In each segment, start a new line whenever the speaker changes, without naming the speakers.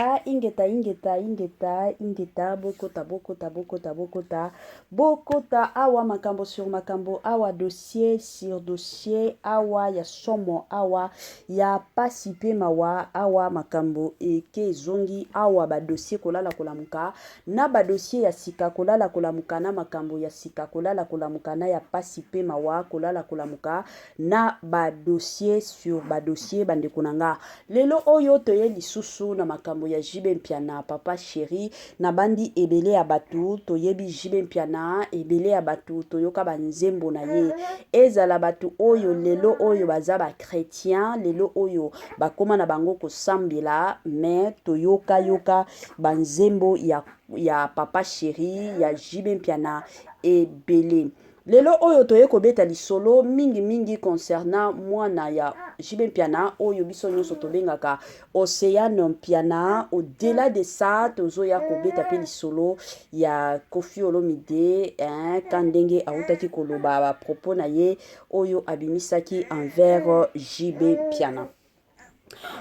Ingeta, ingeta, ingeta, ingeta, ingeta, bokota, bokota, bokota, bokota, bokota, awa makambo sur makambo, awa dossier sur dossier, awa ya somo, awa ya pasi pe mawa, awa makambo eke ezongi, awa ba dossier kolala kolamuka, na ba dossier ya sika kolala kolamuka, na makambo ya sika kolala kolamuka, na ya pasi pe mawa kolala kolamuka, na ba dossier sur ba dossier bandeko na nga. Lelo oyo toye lisusu na makambo ya JB Mpiana papa cheri na bandi ebele ya batu toyebi JB Mpiana ebele ya batu toyoka ba nzembo na ye ezala batu oyo lelo oyo baza ba chretien lelo oyo bakoma na bango kosambela mais toyoka yoka ba nzembo ya, ya papa cheri ya JB Mpiana ebele. Lelo oyo toye kobeta lisolo mingi mingi concernant mwana ya JB Mpiana oyo biso nyonso tobengaka Oceane Mpiana. Au delà de ça tozoya kobeta pe lisolo ya Koffi Olomide hein, ka ndenge awutaki koloba ba propos na ye oyo abimisaki envers JB Mpiana.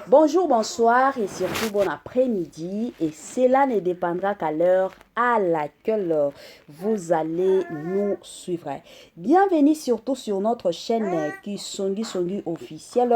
Bonjour, bonsoir et surtout bon après-midi. Et cela ne dépendra qu'à l'heure à laquelle vous allez nous suivre. Bienvenue surtout sur notre chaîne Kisongi Songi officielle.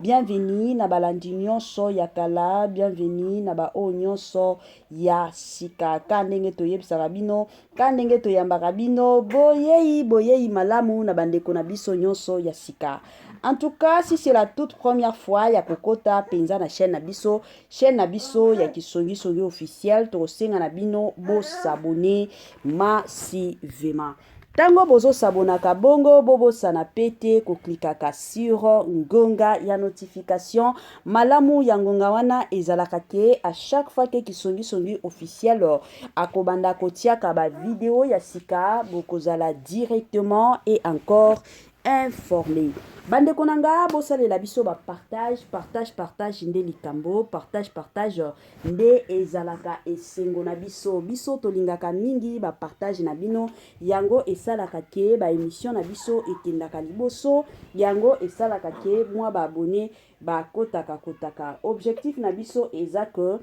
Bienvenue na balandi nyonso ya kala, bienvenue na ba oyo nyonso ya sika. Ka ndenge toyebisaka bino, ka ndenge toyambaka bino, boyei boyei malamu na bandeko na biso nyonso ya sika. En tout cas, si c'est la toute première fois ya kokota penza na chaîne na biso, chaîne na biso ya Kisongi Songi officiel, tokosenga na bino bo s'abonner massivement. Tango bozo s'abonnaka bongo bobosana pe te koklikaka sur ngonga ya notification. Malamu ya ngonga wana ezalaka ke à chaque fois ke Kisongi Songi officiel akobanda kotiaka ba video ya sika bokozala directement et encore informe. Bandeko na nga bosalela biso ba partage partage partage nde likambo partage partage nde ezalaka esengo na biso biso tolingaka mingi ba partage na bino yango esalaka ke ba emission na biso ekendaka liboso yango esalaka ke mwa ba abonne bakotaka kotaka objectif na biso eza ke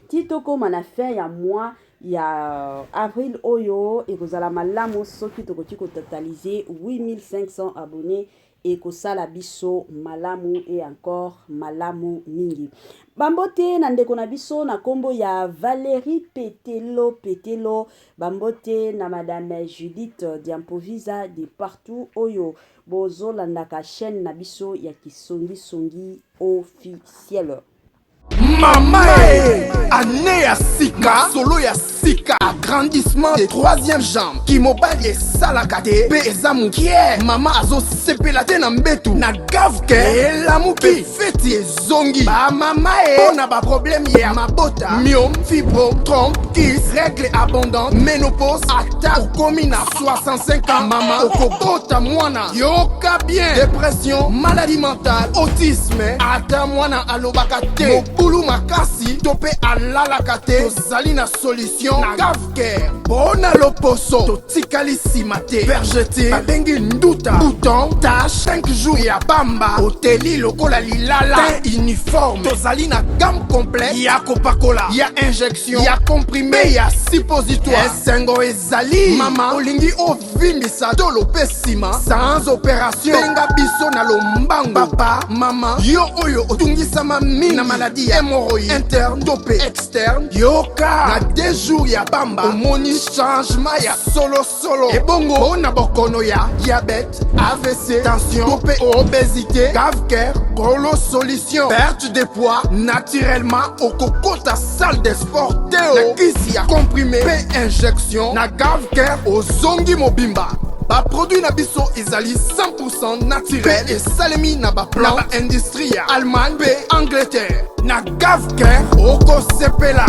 Ti tokoma na fin ya mois ya avril oyo ekozala malamu soki tokoki ko totaliser 8500 abonnes ekosala biso malamu et encore malamu mingi. Bambote na ndeko na biso na kombo ya Valerie Petelo Petelo, bambote na madame Judith Diampovisa de partout oyo bozolandaka chaîne na biso ya Kisongi Songi officiel.
Mama e année ya sika solo ya sika agrandissement de troisième jambe kimobali esalaka te mpe eza mokie mama azosepela te na mbetu na gavke elamuki feti ezongi bamama e mpo na baproblème ya mabota myome fibro trompe kis règle abondante ménopause ata okomi na 65 ans mama okobota mwana yoka bien depression maladie mentale autisme ata mwana alobaka te mobulu makasi to mpe alalaka te tozali na solution na gavcare mpo na loposo totikali nsima te vergete babengi nduta bouton tache 5 jours ya pamba oteli lokola lilala teint uniforme tozali na gamme complète ya kopakola ya injection ya comprime ya suppositoire esengo ezali mama olingi ovimbisa tolo mpe nsima sans opération benga biso na lombango papa mama yo oyo otungisama mingi na maladi ya hémorroïde interne to mpe externe yoka na deux jours ya pamba omoni changement ya solosolo ebongo mpo na bokono ya diabète avc tension to mpe obésité gavcare kolo solution perte de poids naturellement okokota salle de sport te na kisi ya comprime mpe injection na gavcare ozongi mobimba baproduit na biso ezali 100 naturel mpe esalemi na baplan na baindustrie ya allemagne mpe angleterre na gavcare okosepela.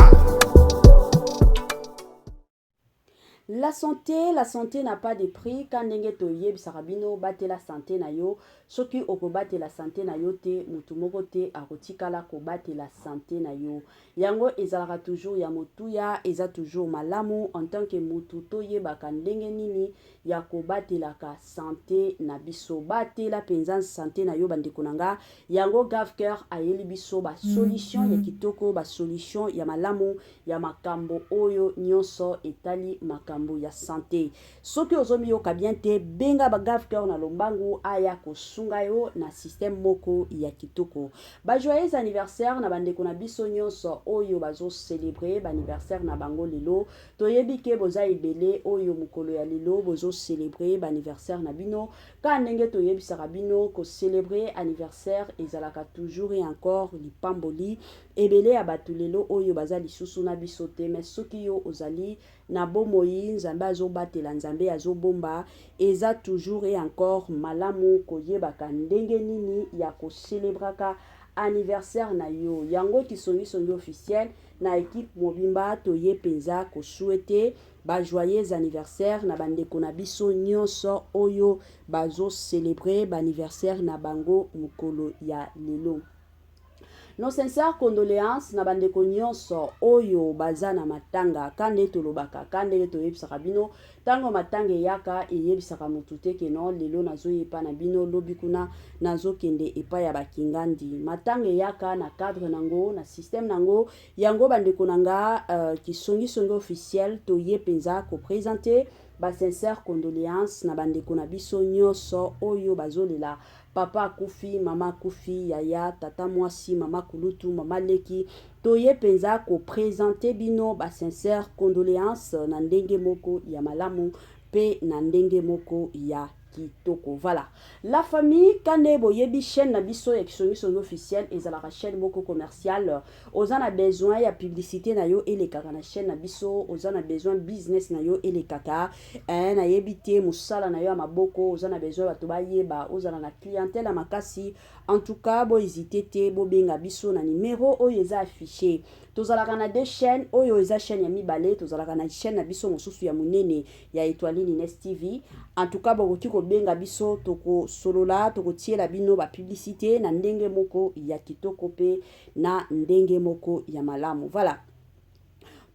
La santé, la santé n'a pas de prix. Ka ndenge toyebisaka bino, batela santé na yo. Soki okobatela santé na yo te, motu moko te akotikala kobatela santé na yo. Yango ezalaka toujours ya motuya, eza toujours malamu en tant que mutu toyebaka ndenge nini ya kobatelaka santé na biso. Batela mpenza santé na yo, bandeko na nga. Yango Gavcœur ayeli biso basolution ya kitoko, basolution ya malamu ya makambo oyo nyonso etali makambo ya santé. Soki ozomiyoka bien te, benga baGavcœur na lombangu, aya kosunga yo na système moko ya kitoko. Bajoyeux anniversaire na bandeko na biso nyonso oyo bazocélébrer baanniversaire na bango lelo. Toyebi ke boza ebele oyo mokolo ya lelo bozocélébrer baanniversaire na bino. Ka ndenge toyebisaka bino, kocélébrer anniversaire ezalaka toujours et encore lipamboli. Ebele ya bato lelo oyo baza lisusu na biso te, mais soki yo ozali na bomoi, Nzambe azobatela, Nzambe azobomba, eza toujours et encore malamu koyebaka ndenge nini ya kocélébraka anniversaire na yo. Yango Kisongisongi Officiel na équipe mobimba toye mpenza kosouhaiter bajoyeux anniversaire na bandeko na biso nyonso oyo bazocélébrer baanniversaire na bango mokolo ya lelo. Nos sincères condoléances na bandeko nyonso oyo baza na matanga. Ka nde tolobaka, ka ndenge toyebisaka bino, ntango matanga eyaka, eyebisaka motu te ke non, lelo nazoya epai na bino, lobi kuna nazokende epai ya bakingandi. Matanga eyaka na cadre nango, na système nango. Yango bandeko na nga, Kisongisongi Officiel toye mpenza koprésenter basincères condoléances na bandeko na biso nyonso oyo bazolela papa akufi, mama akufi, yaya, tata mwasi, mama kulutu, mama leki. Toye mpenza koprésenter bino basincères condoléances na ndenge moko ya malamu mpe na ndenge moko ya kitoko. Voilà, la famille, kande boyebi chaîne na biso ya Kisongisongi Officiel ezalaka chaîne moko commerciale. Oza na besoin ya publicité na yo elekaka na chaîne na biso, oza na besoin business na yo elekaka, nayebi te, mosala na yo ya maboko, oza na besoin bato bayeba, ozala na clientèle ya makasi, en tout cas bohésite te, bobenga biso na numéro oyo eza affiché. Tozalaka na deux chaînes. Oyo eza chaîne ya mibale. Tozalaka na chaîne na biso mosusu ya monene ya Étoile Nines TV. En tout cas bokoki kobenga biso, tokosolola, tokotiela bino bapublicité na ndenge moko ya kitoko mpe na ndenge moko ya malamu. Voilà,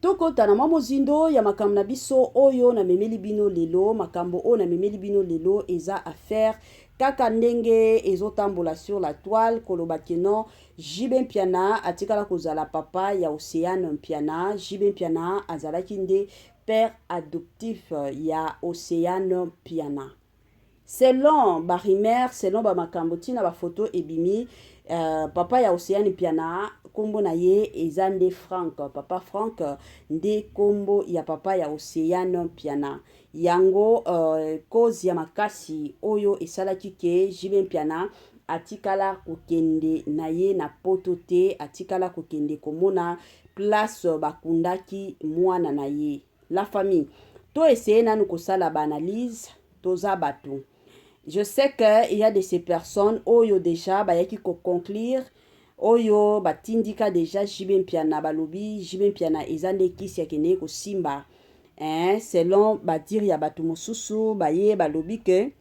tokota na mwa mozindo ya makambo na biso oyo namemeli bino lelo. Makambo oyo namemeli bino lelo eza affaire kaka ndenge ezotambola sur la toile, koloba ke non, JB Mpiana atikala kozala papa ya Océane Mpiana. JB Mpiana azalaki nde père adoptif ya Océane Mpiana, selon barumeurs, selon bamakambo ntina bafoto ebimi. Papa ya Océane Mpiana, nkombo na ye eza nde Frank. Papa Frank nde nkombo ya papa ya Océane Mpiana. Yango cause ya makasi oyo esalaki ke JB Mpiana atikala kokende na ye na Poto te, atikala kokende komona place bakundaki mwana na ye. La famille, to essaye nanu kosala baanalyse. Toza bato, je sais que il y a de ces personnes oyo déjà bayaki koconclure, oyo batindika déjà JB Mpiana. Balobi JB Mpiana eza nde kisi akendeki kosimba, hein, selon badires ya bato mosusu. Baye balobi ke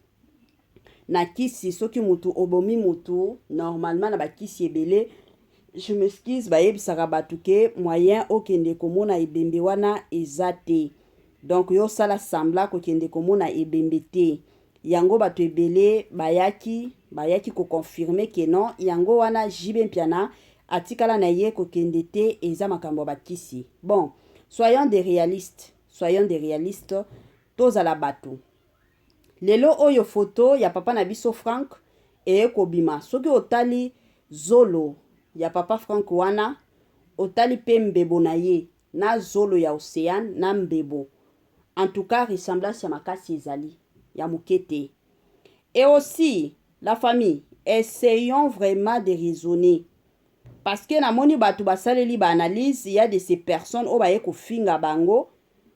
na kisi, soki motu obomi motu, normalement na bakisi ebele, je m'excuse, bayebisaka bato ke moyen okende komona ebembe wana eza te. Donc yo osala semblant kokende komona ebembe te. Yango bato ebele bayaki koconfirmer ke non, yango wana JB Mpiana atikala na ye kokende te, eza makambo ya bakisi. Bon, soyons des réalistes, soyons des réalistes, tozala bato. Lelo oyo foto ya papa na biso Frank eye kobima. Soki otali zolo ya papa Frank wana, otali mpe mbebo na ye na zolo ya Océane na mbebo, en tout cas ressemblance ya makasi ezali ya moke te. Et aussi, la famille, essayons vraiment de raisonner, parce que namoni bato basaleli baanalyse ya de ces personnes oyo baye kofinga bango,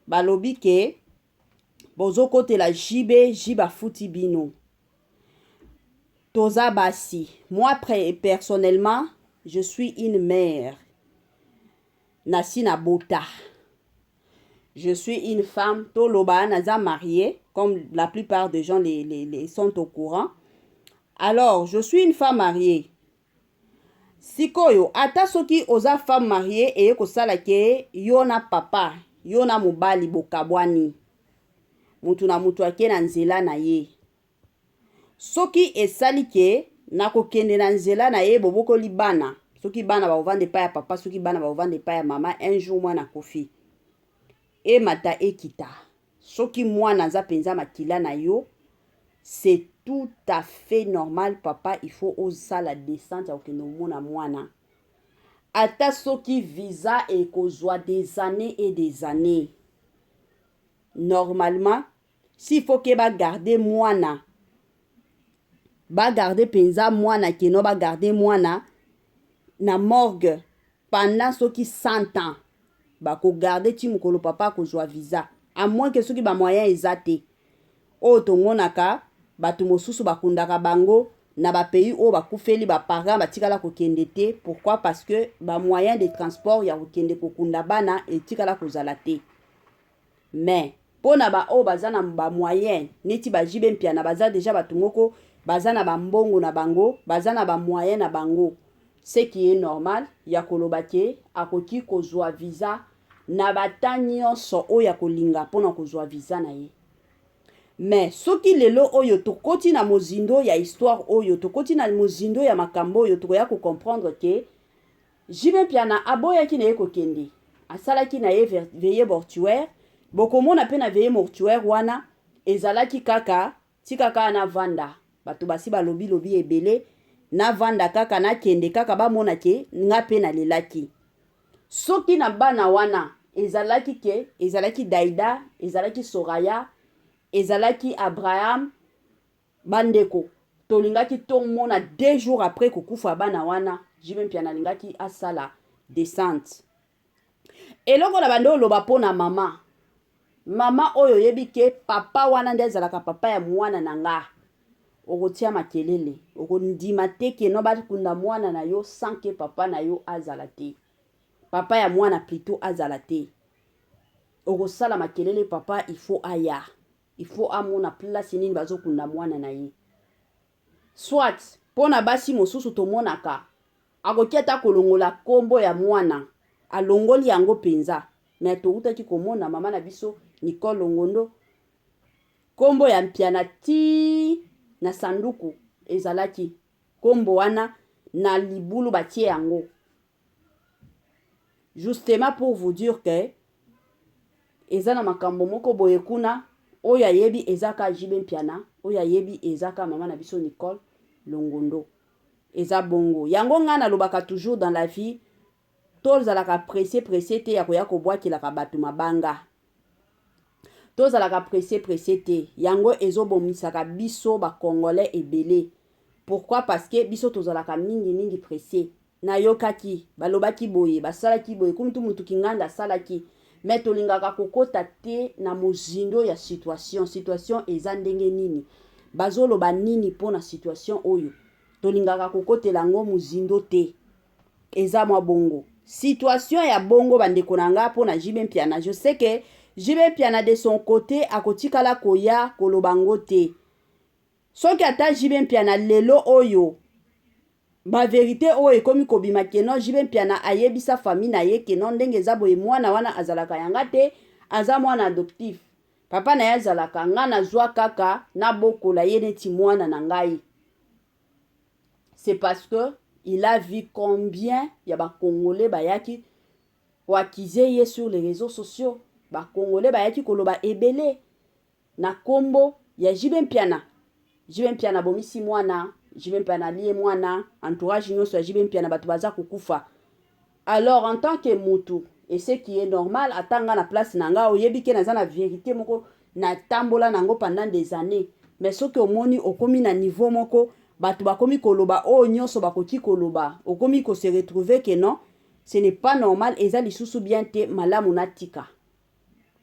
balobi ke bozokotela JB, JB afuti bino. Toza basi. Moi personnellement, je suis une mère, nasi nabota. Je suis une femme, toloba naza mariée, comme la plupart des gens les sont au courant. Alors, je suis une femme mariée. Sikoyo, ata soki oza femme mariée, eye kosala ke yo na papa, yo na mobali bokabwani, mutu na mutu ake na nzela na ye. Soki esali ke nakokende na nzela na ye, bobokoli bana, soki bana bakovanda epai ya papa, soki bana bakovanda epai ya mama, un jour mwana akufi, emata ekita, soki mwana aza mpenza makila na yo, c'est tout à fait normal, papa, il faut osala descente ya kokende komona mwana, ata soki visa ekozwa des années et des années. Normalement, s'il faut ke bagarde mwana, bagarde mpenza mwana, keno bagarde mwana na morgue pendant soki 100 ans, bakogarde ti mokolo papa akozwa visa, à moins ke soki bamoyen eza te. Oyo tomonaka, bato mosusu bakundaka bango na bapays oyo bakufeli, baparent batikala kokende te. Pourquoi? Parce que bamoyen de transport ya kokende kokunda bana etikala kozala te. Mais mpo na baoyo baza na bamoyen, neti baJB Mpiana, baza déjà bato moko baza na bambongo na bango, baza na bamoyen na bango, ce qui est normal ya koloba ke akoki kozwa visa na bata nyonso oyo akolinga mpona kozwa visa na ye. Mais soki lelo oyo tokoti na mozindo ya histoire oyo, tokoti na mozindo ya makambo oyo, tokoya kocomprendre ke JB Mpiana aboyaki na ye kokende, asalaki na ye veillée mortuaire. Bokomona mpe na veillée mortuaire wana ezalaki kaka tika kaka navanda, bato basi balobi-lobi ebele, navanda kaka, nakende kaka, bamona ke nga mpe nalelaki. Soki na bana wana ezalaki ke ezalaki Daida, ezalaki Soraya, ezalaki Abraham, bandeko, tolingaki tomona 2 jours après kokufa bana wana, JB Mpiana alingaki asala descente. Eloko na bando oloba mpo na mama, mama oyo oyebi ke papa wana nde azalaka papa ya mwana na nga, okotia makelele, okondima te keno bakunda mwana na yo sans ke papa na yo azala te, papa ya mwana plutôt azala te. Okosala makelele, papa il faut aya, il faut amona place nini bazokunda mwana na ye. Soit mpo na basi mosusu tomonaka akoki ata kolongola nkombo ya mwana, alongoli yango mpenza. Me toutaki komona mama na biso Nicole Longondo, nkombo ya Mpiana ti na sanduku ezalaki nkombo wana, na libulu batie yango, justement pour vous dire que eza na makambo moko boye kuna. Oyo ayebi eza ka JB Mpiana, oyo ayebi eza ka mama na biso Nicole Longondo. Eza bongo. Yango ngai nalobaka toujours, dans la vie tozalaka pressé pressé te ya koya kobwakelaka bato mabanga, tozalaka pressé pressé te. Yango ezobomisaka biso bacongolais ebele. Pourquoi? Parce que biso tozalaka mingimingi pressé. Nayokaki balobaki boye, basalaki boye, kumutu mutu kinganda asalaki, me tolingaka kokɔta te na mozindo ya situation. Situation eza ndenge nini? Bazoloba nini mpo na situation oyo? Tolingaka kokotela yango mozindo te. Eza mwa bongo situation ya bongo, bandeko na nga. Mpo na JB Mpiana, je sais que JB Mpiana de son côté akotikala koya koloba ngo te. Soki ata JB Mpiana lelo oyo bavérité oyo ekomi kobima keno JB Mpiana ayebisa famille na ye keno ndenge eza boye, mwana wana azalaka yanga te, aza mwana adoptif, papa na ye azalaka, nga nazwa kaka nabokola ye neti mwana na ngai, c'est parce que il a vu combien ya bacongolais bayaki koaccuser ye sur les réseaux sociaux. Bacongolais bayaki koloba ebele na nkombo ya JB Mpiana: JB Mpiana abomisi mwana, JB Mpiana alie mwana, entourage nyonso ya JB Mpiana, bato baza kokufa. Alors, en tant que mutu, et ce qui est normal, ata nga na place na nga, oyebi ke naza na vérité moko natambola nango pendant des années, mais soki omoni okomi na niveau moko, bato bakomi koloba oyo nyonso bakoki koloba, okomi kose retrouver ke non, ce n'est pas normal, eza lisusu bien te, malamu natika.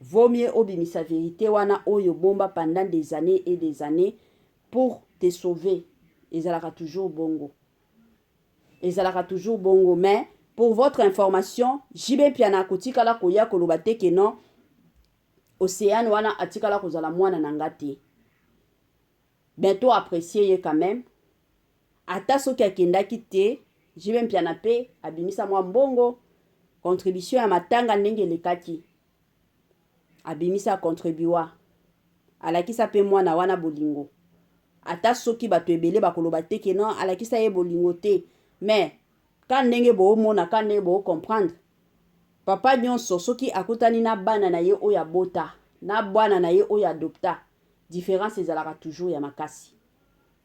Vaut mieux obimisa vérité wana oyo bomba pendant des années et des années pour te sauver. Ezalaka toujours bongo, ezalaka toujours bongo. Mais pour votre information, JB Mpiana akotikala koya koloba te ke non. Oceane wana atikala kozala mwana na nga te. Mais to apprécier ye quand même. Ata soki akendaki te, JB Mpiana pe abimisa mwa mbongo, contribution ya matanga ndenge elekaki. Abimisa contribua. Alakisa pe mwana wana bolingo. Ata soki bato ebele bakoloba te ke non, alakisa ye bolingo te. Mais ka ndenge boomona, ka ndenge boo comprendre, papa nyonso soki akutani na bana na ye oyo abota, na bana na ye oyo adopta, difference ezalaka toujours ya makasi.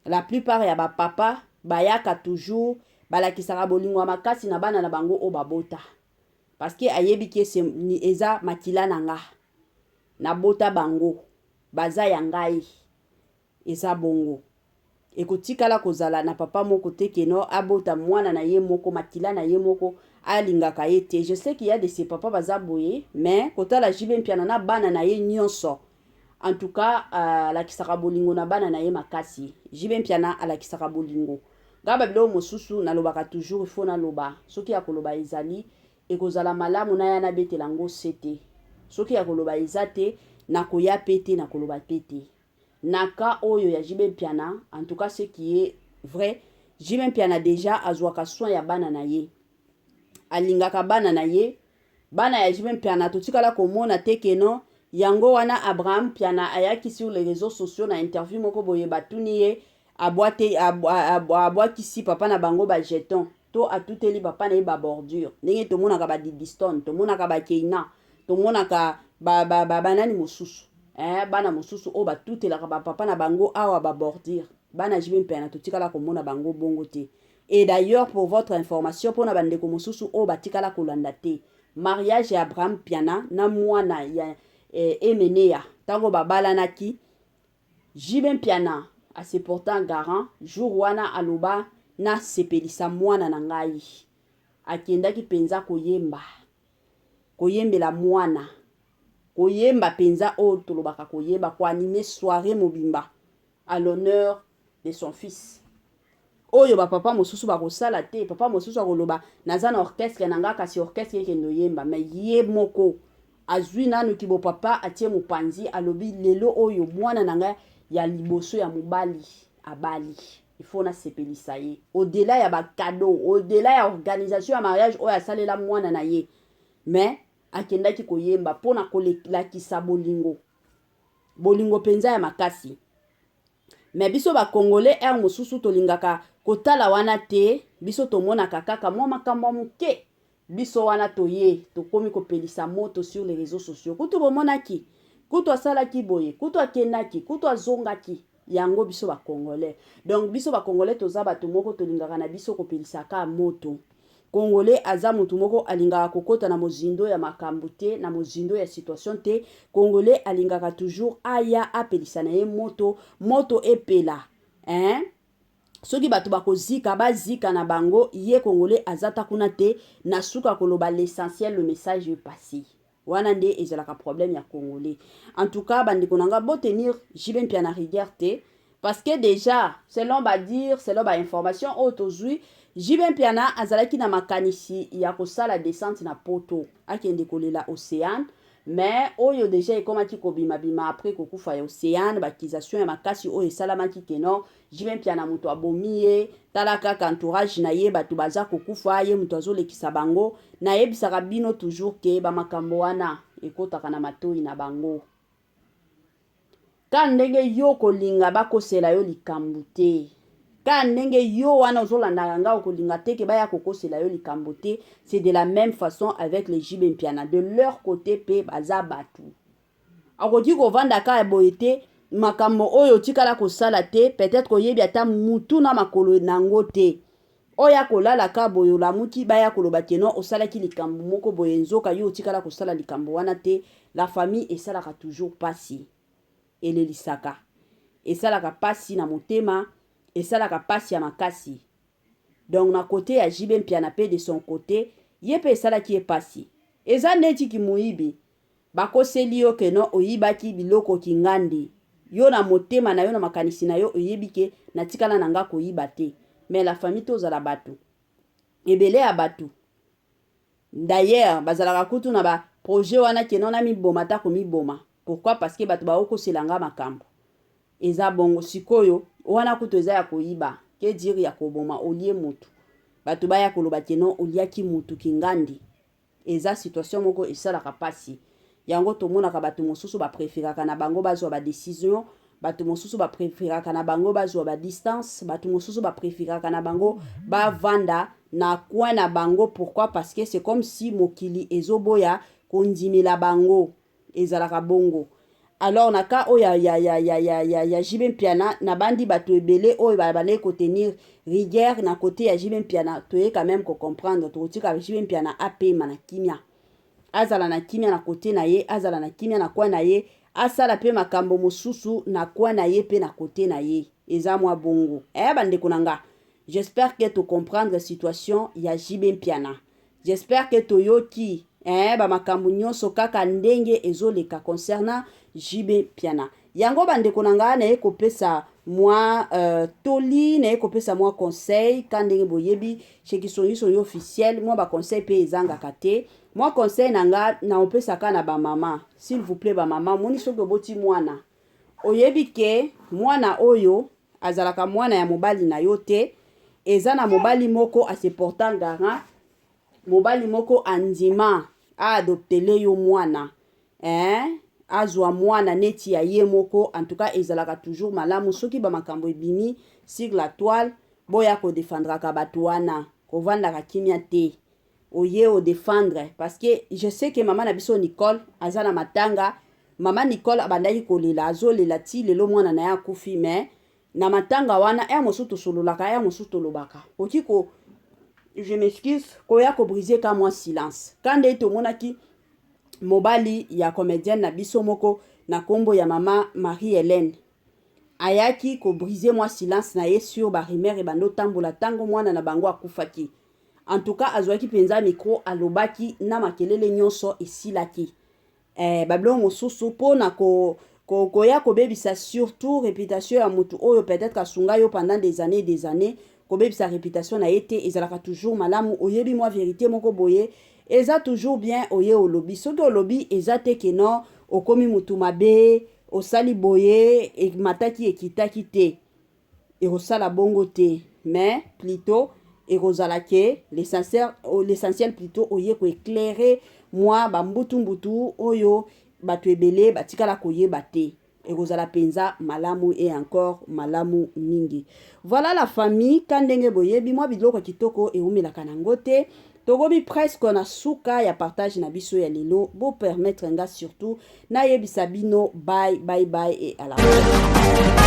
La plupart ya ba papa bayaka toujours balakisaka bolingo ya makasi na bana na bango oyo babota. Parce que ayebi ke eza makila na nga. Nabota bango. Baza ya ngai. Eza bongo. Ekotikala kozala na papa moko te ke no abota mwana na ye moko, makila na ye moko, alingaka ye te. Je sais qu'il y a de ces papa baza boye, mais kotala JB Mpiana na bana na ye nyonso, en tout cas alakisaka bolingo na bana na ye makasi. JB Mpiana alakisaka bolingo. Nga ba biloko mosusu nalobaka toujours, il faut naloba. Soki ya koloba ezali, ekozala malamu naya nabetela ngo sete. Soki ya koloba eza te, nakoya pe te, nakoloba pe te. Na cas oyo ya JB Mpiana, en tout cas ce qui est vrai, JB Mpiana dejà azwaka soin ya bana na ye. Alingaka bana na ye. Bana ya JB Mpiana totikala komona te ke non, yango wana Abraham Mpiana ayaki sur les réseaux sociaux na interview moko boye batuni ye abwate abwakisi papa na bango ba jeton to atuteli papa na ye ba bordure ndenge tomonaka ba Didistone, tomonaka ba Keina, tomonaka ba ba ba banani mosusu eh, bana mosusu oyo batutelaka ba papa na bango awa ba bordure. Bana JB Mpiana totikala komona bango bongo te. Et d'ailleurs pour votre information, pona bandeko mosusu oyo batikala kolanda te, mariage ya Abraham Mpiana na mwana ya Emeneya, ntango babalanaki, JB Mpiana a se portant garant, jour wana aloba nasepelisa mwana na ngai. Akendaki penza koyemba, koyembela mwana, koyemba penza oyo tolobaka koyemba, ko animer soiree mobimba à l'honneur de son fils. Oyo ba papa mosusu bakosala te. Papa mosusu akoloba naza na orchestre na nga, kasi orchestre ekende oyemba, mais ye moko azwi nanu kibo papa atie mopanzi, alobi lelo oyo mwana na nga ya liboso ya mobali abali, il faut nasepelisa ye. Au-delà ya ba cadeau, au-delà ya organisation ya mariage oyo asalela mwana na ye, mais akendaki koyemba mpona kolakisa bolingo, bolingo mpenza ya makasi. Mais biso ba Congolais heure mosusu tolingaka kotala wana te, biso tomonaka kaka mwa makambo ya moke, biso wana toye tokomi kopelisa moto sur les réseaux sociaux. Kutu bomonaki, kutu asalaki boye, kutu akendaki, kutu azongaki. Yango biso ba Congolais. Donc biso ba Congolais toza bato moko tolingaka na biso kopelisaka moto. Congolais aza mutu moko alingaka kokota na mozindo ya makambo te, na mozindo ya situation te. Congolais alingaka toujours aya apelisa na ye moto, moto epela. Hein? Soki bato bakozika, bazika na bango, ye Congolais aza ta kuna te, na suka koloba l'essentiel, le message est passé. Wana nde ezalaka problème ya Congolais. En tout cas, bandeko na nga, bo tenir JB Mpiana rigueur te, parce que déjà, selon ba dire, selon ba information oyo tozwi, JB Mpiana azalaki na makanisi ya kosala descente na poto, akende kolela Océane, mais oyo déjà ekomaki kobima-bima après kokufa ya Océane, ba accusation ya makasi oyo esalamaki ke non, JB Mpiana moto abomi ye, tala kaka entourage na ye, bato baza kokufa, ye moto azolekisa bango. Nayebisaka bino toujours ke ba makambo wana ekotaka na matoi na bango. Ka ndenge yo kolinga bakosela yo likambo te, ka ndenge yo wana ozolandaka nga okolinga te ke baya kokosela yo likambo te, c'est de la même façon avec les JB Mpiana. De leur côté pe baza batu. Akoki kovanda kaka boye te, makambo oyo otikala kosala te, peut-être oyebi ata mutu na makolo nango te. Oyo akolala ka boye olamuki baya koloba ke non osalaki likambo moko boye, nzoka yo otikala kosala likambo wana te. La famille esalaka toujours pasi, elelisaka, esalaka pasi na motema, esalaka pasi ya makasi. Donc na côté ya JB Mpiana pe de son côté ye pe esalaki ye pasi. Eza neti kimoyibi, bakoseli yo ke non oyibaki biloko kingandi, yo na motema na yo na makanisi na yo oyebi ke natikala na nga koyiba te. Mais la famille tozala bato ebele ya bato d'ailleurs bazalaka kutu na ba projet wana ke non namiboma ata komiboma. Pourquoi? Parce que bato baokosela nga makambo. Eza bongo sikoyo wana kutu eza ya koyiba que dire ya koboma olie mutu batu baya koloba que non oliaki mutu kingandi eza situation moko esalaka pasi yango tomonaka batu mosusu ba preferaka na bango bazwa ba decision batu mosusu ba preferaka na bango bazwa ba distance batu mosusu ba preferaka na bango bavanda na coin na bango pourquoi? Parce que c'est comme si mokili ezoboya kondimela bango. Ezalaka bongo. Alors na cas oyo ya, ya, ya, ya, ya, ya, ya JB Mpiana, nabandi bato ebele oyo babandaki ko tenir rigueur na cote ya JB Mpiana, toye quand même ko comprendre, tokotika JB Mpiana apema na kimia. Azala na kimia na cote na ye, azala na kimia na coin na ye, asala pe makambo mosusu na coin na ye pe na cote na ye. Eza mwa bongo. Eh bandeko na nga, j'espère que to comprendre situation ya JB Mpiana. J'espère que toyoki eh, ba makambo nyonso kaka ndenge ezoleka concernant JB Mpiana. Yango bandeko na nga naye kopesa mwa toli, naye kopesa mwa conseil ka ndenge boyebi chez Kisongisongi officiel, mwa ba conseil pe ezangaka te. Mwa conseil na nga na opesaka na ba mama, s'il vous plaît ba mama, omoni soki oboti mwana oyebi ke mwana oyo azalaka mwana ya mobali na yo te, eza na mobali moko a se portant garant, mobali moko andima a adoptele yo mwana eh, azwa mwana neti ya ye moko. En tout cas ezalaka toujours malamu soki ba makambo ebimi sur la toile, boya ko defendraka bato wana, kovandaka kimia te, oye o defendre parce que je sais que mama na biso Nicole aza na matanga. Mama Nicole abandaki kolela, azolela ti lelo mwana na ye akufi, mais na matanga wana heure mosusu tosololaka, heure mosusu tolobaka, okoki ko, je m'excuse, koya ko briser ka mwa silence ka nde tomonaki mobali ya comedienne na biso moko na kombo ya mama Marie Helène ayaki ko briser mwa silence na ye sur ba rumeur ebanda otambola tango mwana na bango akufaki. En tout cas azuaki penza micro alobaki na makelele nionso esilaki. Eh, ba biloko mosusu po na ko ko koya kobebisa surtout reputation ya mutu oyo peut-être asunga yo pendant des années et des années, kobebisa reputation na ye te, ezalaka toujours malamu oyebi mwa verite moko boye eza toujours bien oye olobi. Soki olobi eza te que non okomi mutu mabe, osali boye, emataki ekitaki te. Ekosala bongo te mais plutot ekozala que l'essentiel l'essentiel plutot oye ko eclairer mwa ba mbutu mbutu oyo batu ebele batikala koyeba te. Ekozala penza malamu et encore malamu mingi. Voilà la famille, ka ndenge boyebi mwa biloko ya kitoko ewumelaka nango te. Tokomi presque na suka ya partage na biso ya lelo, bo permettre nga surtout nayebisa bino bye bye bye et à la prochaine.